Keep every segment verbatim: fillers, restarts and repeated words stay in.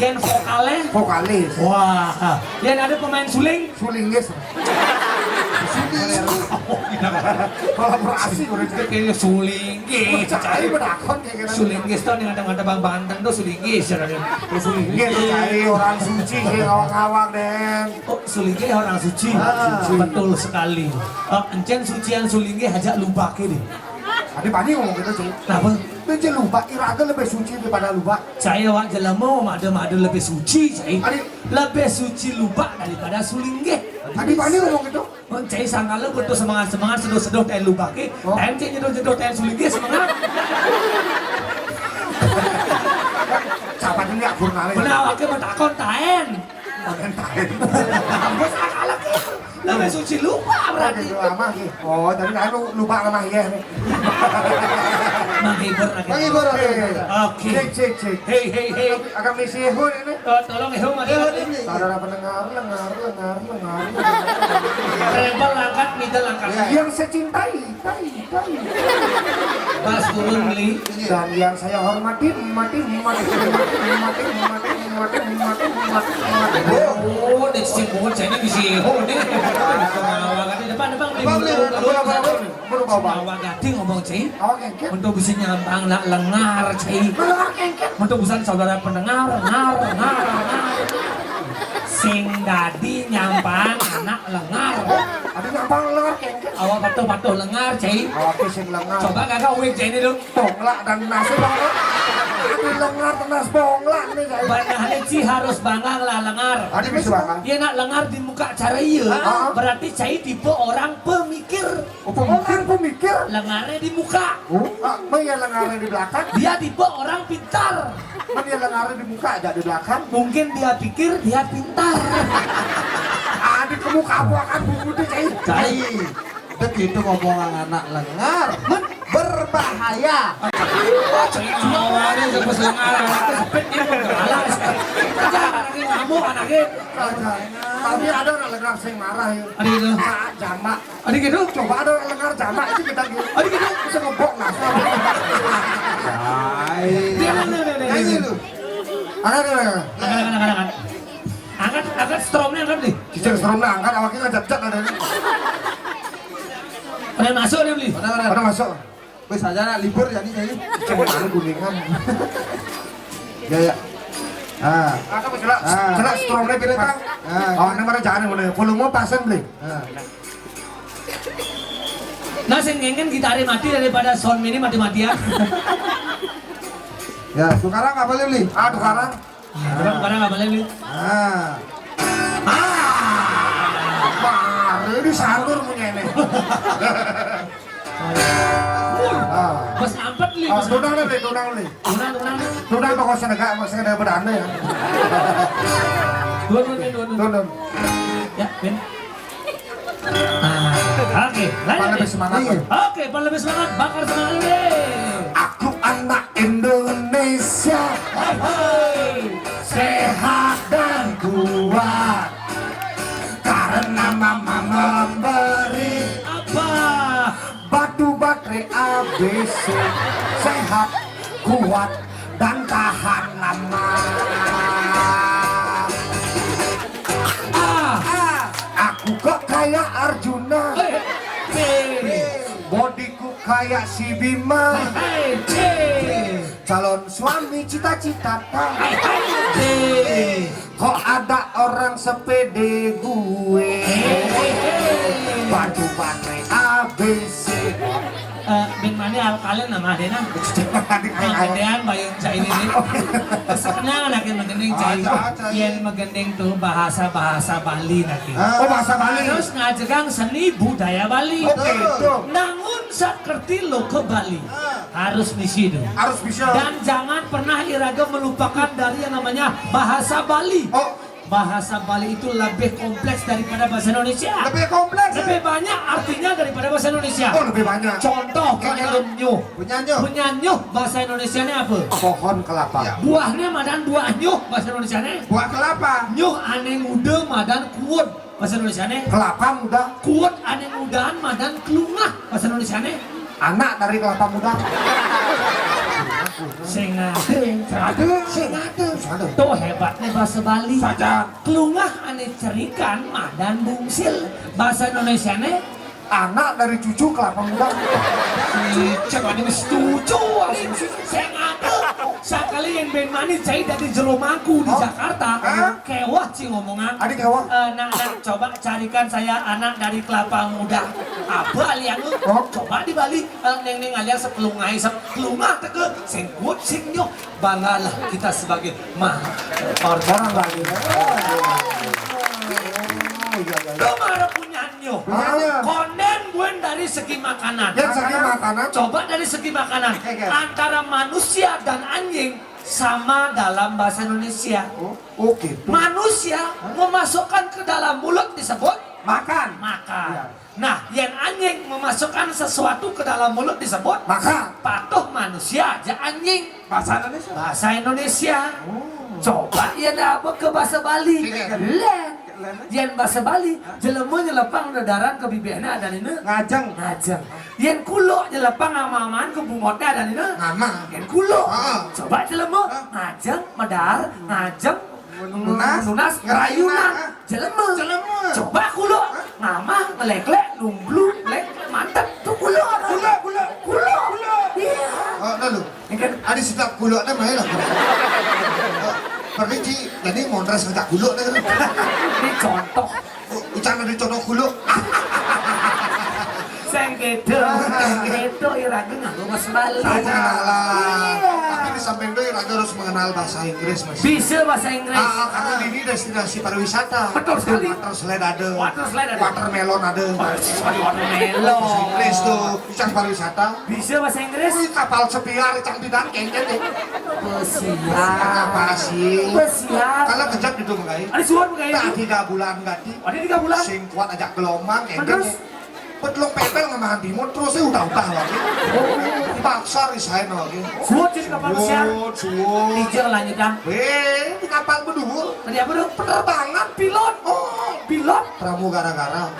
Band vokalnya. Vokalis. Wah, yang ada pemain suling. Sulinggis. Suling. Kolaborasi udah. Kayaknya sulinggis. Cai bedakon kayak gitu. Sulinggis tuh yang ada, ada Bang Banten tuh sulinggis ya, Raden. Sulinggis tuh cai orang suci sih, ngawang-ngawang, Den. Oh, sulinggis orang suci. Ah. Betul sekali. Eh, encen sucian sulinggis aja lupa deh. Ada banyak ngomong gitu, cuy. Kenapa? Itu aja lupa, iraga lebih suci daripada lupa. Saya wak jelema mada-mada lebih suci, saya. Adi. Lebih suci lupa daripada sulinggih. Adi, pani ngomong gitu? Mun cai sangkala butuh semangat-semangat seduh-seduh ten lupa ke, oh. Ten cai nyeduh-nyeduh ten sulinggih semangat. Siapa ini akur nale? Benar, awake matakon taen. Taen, taen. Bos akal ke. Lebih suci lupa berarti. Aduh, lama ki. Oh, tadi anu lupa sama ya. Menghibur lagi. Menghibur, oke, oke. Oke. Cek, cek, cek. Hei, hei, hei. Agak misi hur ini. Eh, tolong ya, Mas. Iya, ini. Saudara pendengar, lengar, lengar, lengar. Treble angkat, middle angkat. Iya. Yang saya cintai, tai, tai. Bass turun, Li. Dan yang saya hormati, mati, mati, mati, mati, mati, mati, mati, mati, mati. Oh, dek simpun saya ini misi hur ini. Depan, depan, Li. Depan, Li. Depan, Li. Depan, Li. Bawa gading ngomong, Cai. Awak kengket. Untuk bisa nyampang nak lengar, Cai. Lengar kengket. Untuk bisa saudara pendengar, lengar, lengar, lengar. Sing dadi nyampang anak lengar. Ada nyampang lengar kengket. Awak patuh-patuh lengar, Cai. Awak sing lengar. Coba kakak wig Cai ini dulu. Bonglak dan nasi bonglak. Ada lengar dan nasi bonglak nih, Cai. Banahnya Ci harus bangang lah lengar. Ada bisa bangang. Dia nak lengar di muka cara iya. Ah. Berarti Cai tipe orang pemikir. Oh, pemikir. Orang pemikir. Lengarnya di muka. Oh, ah, mun ya lengarnya di belakang. Dia tipe orang pintar. Mun ya lengarnya di muka aja di belakang. Mungkin dia pikir dia pintar. Adik kamu kamu akan bumbu deh, Cai. Cai. Udah gitu ngomongan anak lengar. Men- Berbahaya. Cai ngomongnya sebes lengar, anak kesepit dia mau galak. Aja anaknya ngamuk anaknya. Tapi ada anak lengar sing marah ya. Ada gitu. Nah, jamak. Ada gitu? Coba ada lengar jamak itu kita gitu. Ada gitu? Bisa ngebok nasi. Hai. Dia, dia, dia, dia, dia. Nyanyi lu. Ada, ada, ada. Angkat, angkat, angkat, angkat. Angkat, angkat stromnya angkat nih. Cicil stromnya angkat, awaknya ngajak-jak ada nih. Ada masuk nih, Beli. Ada, ada. Ada masuk. Wis aja nak libur jadi, jadi. Cuma ada kuningan. Ya, ya. Ah. Aku celak, ah. Celak stromnya pilih, Bang. Ah. Oh, ini mana jangan, mana? Volume pasen, Beli. Ah. Nah, sing ngengken gitare mati daripada sound mini mati-matian. Ya, tukaran apa, Li? Ah, tukaran. Nah, tukaran apa, Li? Ah. Ah. Wah, ini salur punya ini. Ah. Bos ampet, Li. Ah, bos. Tunang, Li, tunang, Li. Tunang, tunang, Li. Tunang, pokoknya negak, masih ada beranda ya. Dua, dua, dua, dua, dua. Tunang. Ya, Ben. Nah, oke, lanjut. Pan lebih semangat, nih. Oke, pan lebih semangat, bakar semangat dulu deh. Aku anak Indonesia. Hai, hai. Sehat dan kuat. Karena mama memberi apa? Batu baterai A B C. Sehat, kuat, dan tahan lama. Ah, ah, aku kok kayak Arjuna. Hei, hei. Bodiku kayak si Bima. Hei, hei. Calon suami cita-cita. Hei, hei. Hei. Kok ada orang sepede gue? Hei, hei, hei. Batu baterai A B C. Eh, bin mani alkalin nama dena. Nah, gedean bayun cai ini. Senang lagi menggending cai. Aja, aja. Yen menggending tuh bahasa-bahasa Bali lagi. Ah. Oh, bahasa Bali. Terus ngajegang seni budaya Bali. Oke, betul. Nangun sakerti loka Bali. Ah. Harus misi tuh. Harus bisa. Dan jangan pernah iraga melupakan dari yang namanya bahasa Bali. Oh, bahasa Bali itu lebih kompleks daripada bahasa Indonesia. Lebih kompleks, ya? Lebih banyak artinya daripada bahasa Indonesia. Oh, lebih banyak. Contoh, kayak nyuh. Punya nyuh. Punya nyuh, bahasa Indonesianya apa? Pohon kelapa. Ya. Buahnya madan buah nyuh, bahasa Indonesianya? Buah kelapa. Nyuh ane muda madan kuud, bahasa Indonesianya? Kelapa muda. Kuud ane mudan madan kelungah, bahasa Indonesianya? Anak dari kelapa muda. Sing ada. Sing ada. Sing ada. Tuh hebatnya bahasa Bali. Saja. Klungah ane cerikan madan bungsil. Bahasa Indonesia ne anak dari cucu kelapa muda. Cek aja mesti cucu. Sing ada. Sekali yang ben mani cai dari jero mangku di Jakarta. Kewah ci ngomongan. Adik kewah. Eh, nah, nah, coba carikan saya anak dari kelapa muda. Apa liang lu? Coba di Bali. Eh, neng neng alias sekelungai sekelungah teke sing kuat sing nyoh. Banggalah kita sebagai mah orang Bali. Itu mah ada punyanyo. Konden buen dari segi makanan. Dari segi makanan. Coba dari segi makanan. Antara manusia dan anjing sama dalam bahasa Indonesia. Oh, oke. Manusia memasukkan ke dalam mulut disebut makan. Makan. Nah, yen anjing memasukkan sesuatu ke dalam mulut disebut makan. Patuh manusia aja anjing. Bahasa Indonesia. Bahasa Indonesia. Oh. Coba yen apa ke bahasa Bali. Len. Yen bahasa Bali, jelema nyelepang dedaran ke bibirna adanina ngajeng. Ngajeng. Yen kuluk nyelepang ama-amaan ke bungotna adanina ngamah. Yen kuluk. Coba jelema ngajeng, medar, ngajeng, nunas, nunas, ngerayunan. Jelema. Jelema. Coba kuluk. Ngamah, ngeleklek, numblu, lek, mantep. Tuh kuluk. Kuluk, kuluk. Kuluk. Iya. Oh, lalu. Ini kan ada setiap kuluk ada main lah. Pergi ci, jadi mondres sejak kuluk deh. Ini contoh. Oh, ucap ada contoh kuluk. Sing kedo, sing kedo iraga nganggo mas balik. Saja lah. Tapi di samping itu iraga harus mengenal bahasa Inggris, Mas. Bisa bahasa Inggris. Ah, karena ini destinasi pariwisata. Betul sekali. Water slide ada. Water slide ada. Watermelon ada. Watermelon. Bahasa Inggris tuh, ucap pariwisata. Bisa bahasa Inggris? Wih, kapal sepiar, cang bidan kengken deh. Pesiar. Apa sih? Pesiar. Kalau kejap gitu, Mengkai. Ada suara, Mengkai. Tak tiga bulan ganti. Ada tiga bulan. Sing kuat ajak gelombang, kengken. Terus? Petlung pepel ngemahan timun terus ya udah-udah lagi. Paksa resign lagi. Suwut sih kapal pesiar. Suwut, suwut. Dijeng lanjutan. Weh, di kapal berdua. Tadi apa dong? Penerbangan pilot. Oh, pilot. Pramugara-gara.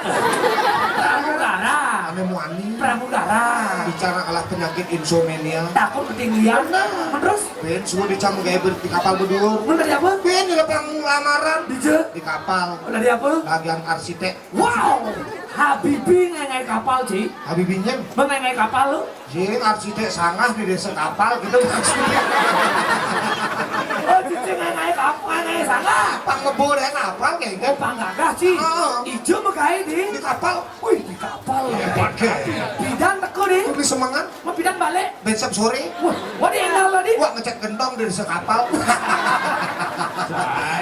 Pramugara. Ame muani. Pramugara. Bicara kalah penyakit insomnia. Takut ketinggian. Benar. Terus? Ben, suwut dicam gaya ber-, di kapal berdua. Bener ya, Bang? Ben, di lapang lamaran. Di je? Di kapal. Udah di apa? Bagian arsitek. Wow, Habibie ngai-ngai kapal, Ci. Habibie nyen? Bang ngai-ngai kapal lu? Jing arsitek sangah di desa kapal gitu maksudnya. Oh, Cici ngai-ngai kapal, ngai-ngai sangah. Pang ngebul ya kapal kayak gitu. Oh, pang gagah, Ci. Heeh. Ijo megai di? Di kapal. Wih, di kapal. Hebat, ya. Bidan teko di? Di semangat. Mau pindah balik? Besok sore. Wah, wah, dia enggak lo, di? Wah, ngecek gentong dari sekapal.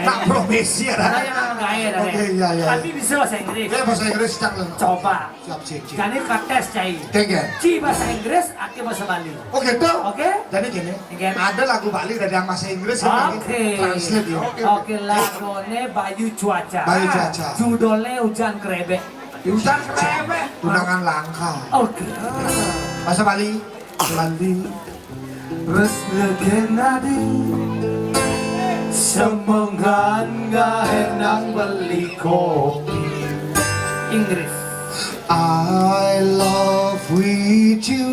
Nak profesi ya, dah. Saya emang gaya, dah, oke, ya. Iya, iya. Tapi bisa bahasa Inggris. Ya, bahasa Inggris, cang, lah. Coba. Siap, siap, siap. Jadi, ke tes, Cai. Oke, oke. Ci bahasa Inggris, ake bahasa Bali. Oh, gitu? Oke. Jadi gini, oke, ada lagu Bali dari yang bahasa Inggris, kita lagi translate, ya. Oke. Oke, lagone Bayu Cuaca. Bayu Cuaca. Judulnya Hujan Krebek. Hujan Krebek. Tunangan langka. Oke. Bahasa Bali. Bali. Resneken adi. Semengan gaenang beli kopi. Inggris. I love with you.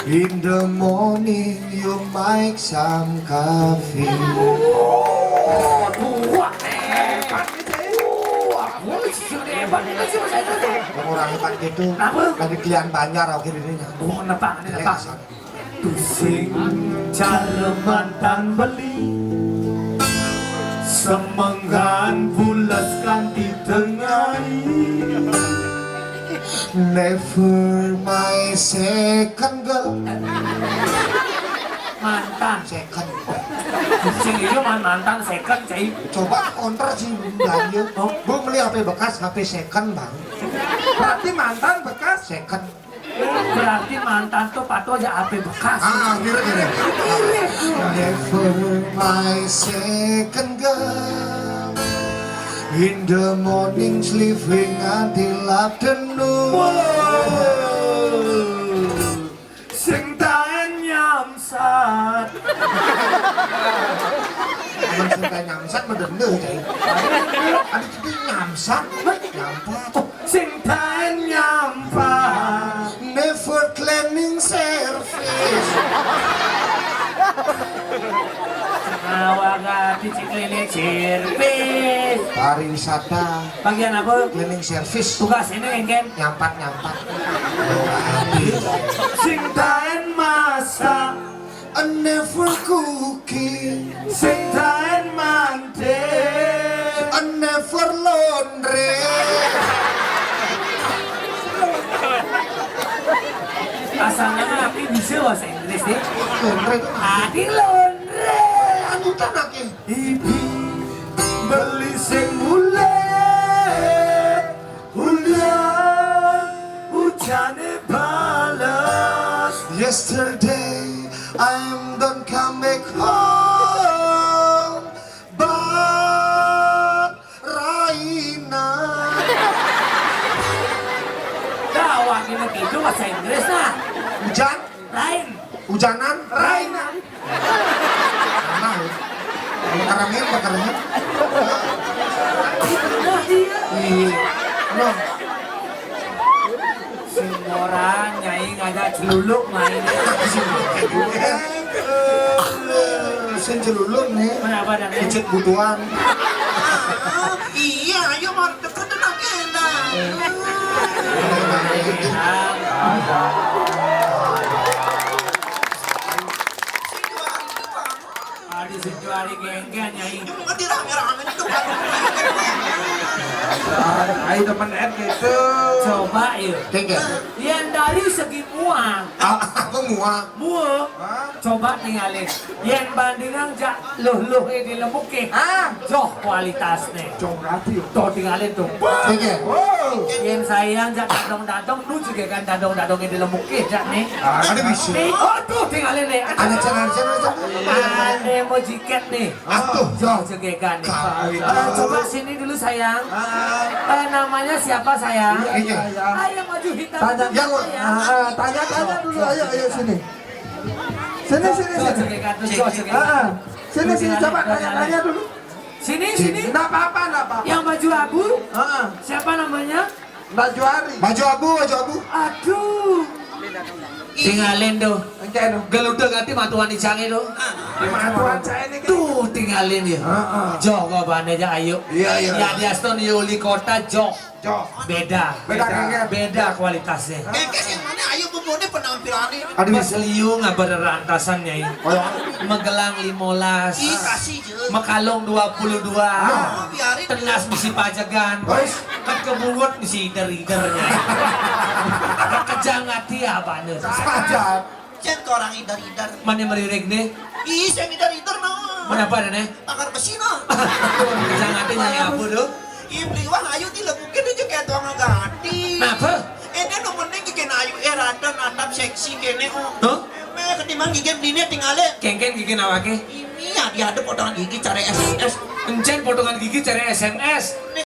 In the morning you make some coffee. Oh, dua, eh. Wah, gua sih hebat nih, sih, Mas Agus. Orang hebat gitu. Kenapa? Lagi kelian banjar, oke, dirinya. Oh, nepang, ini nepang. Tusing cara mantan beli. Semenggan bulas kanti tengai. Never my second girl. Mantan. Second. Sing iya man-, mantan second, Cai. Coba konter sih belanja. Oh. Bu beli H P bekas, H P second, Bang. Berarti mantan bekas second. Berarti mantan tuh patuh aja H P bekas. Ah, mirip, mirip. Never my second girl. In the morning sleeping until afternoon. Wow. Sing taen nyamsat. Amun sing taen nyamsat, bener deh, Cai. Ada jadi nyamsat, nyampat. Sing taen nyampat. Never cleaning service. Awak ati cek cleaning service. Pariwisata. Bagian apa? Cleaning service. Tugas ini engken. Nyampat-nyampat. Sing taen masak. I never cooking. Sing taen mandi. I never laundry. Asal nama aku bisa bahasa Inggris nih. Laundry itu. Adi laundry. Anu tanake. Ibi beli sing mulai. Ulan ujane balas. Yesterday I am don't come back home, but Raina. Dah, awak ini tidur bahasa Inggris nah. Hujan. Rain. Hujanan. Raina. Nah, ini keremin, keremin. Iya. Loh. Sing ora nyai ngajak celuluk main. Sing celuluk nih. Kenapa dah, nih? Pucet butuhan. Iya, ayo mau deket tenang kena. Adi sejuari genggen, Nyai. Ini mau dirame-rame itu kan. Ayo temen N gitu. Coba yuk. Genggen. Yen dari segi mua. Ah, apa mua? Mua. Hah? Coba tinggalin. Yen bandingan jak luh-luh di lemuke. Ah. Joh kualitasnya. Joh berarti yuk. Tuh tinggalin tuh. Genggen. Wow. Yen sayang jak dadong-dadong, nu juga kan dadong-dadong di lemuke jak nih. Ah, ada bisa. Nih, oh tuh tinggalin deh. Ada channel, channel, channel. Ada mau jiket nih. Atuh. Joh jegegan nih. Kawin. Eh, coba sini dulu sayang. Ah. Eh, namanya siapa sayang? Iya, iya. Ayo maju hitam. Tanya, dulu, ya, sayang. Ah, ah, tanya, tanya dulu. Ayo, ayo sini. Sini, sini, joh sini. Jegegan tuh, joh jegegan. Ah, ah. Sini, sini, coba tanya, tanya dulu. Sini, sini. Nggak apa-apa, nggak apa-apa. Yang baju abu? Ah, ah. Siapa namanya? Mbak Juari. Baju abu, baju abu. Aduh. Tinggalin tuh. Engke tuh. Geludeg ati matuan ijange tuh. Matuan saya ini. Tuh tinggalin ya. Heeh. Joh kok bane aja ayo. Iya, iya. Ya diaston ya uli kota joh. Joh. Beda. Beda, beda, gengges. Beda kualitasnya. Gengges yang mana? Ayo bubone penampilannya. Aduh. Pas liu ngabar rantasan nyai. Oh, ya. Magelang limolas. Ih, kasih je. Makalong dua puluh dua. Ah. Oh, biarin. Tenas bisi pajegan. Wes. Kan kebungut bisi ider-idernya. Kejang ati apa nih? Saja. Cek orang ider-ider. Mana meririk nih? Ih, saya ider-ider no. Mana apa nih? Pakar besi no. Kejang ati nyai apa tuh? Ih, beli wah ayo di lebukin aja kayak tuang ganti. Kenapa? Ini no mending bikin ayu eh rada natap seksi kene oh. Hah? Eh, ketimbang gigi belinya tinggalin. Kengken gigi nawake. Ini ya dia ada potongan gigi cari S M S. Encen potongan gigi cari S M S. Ini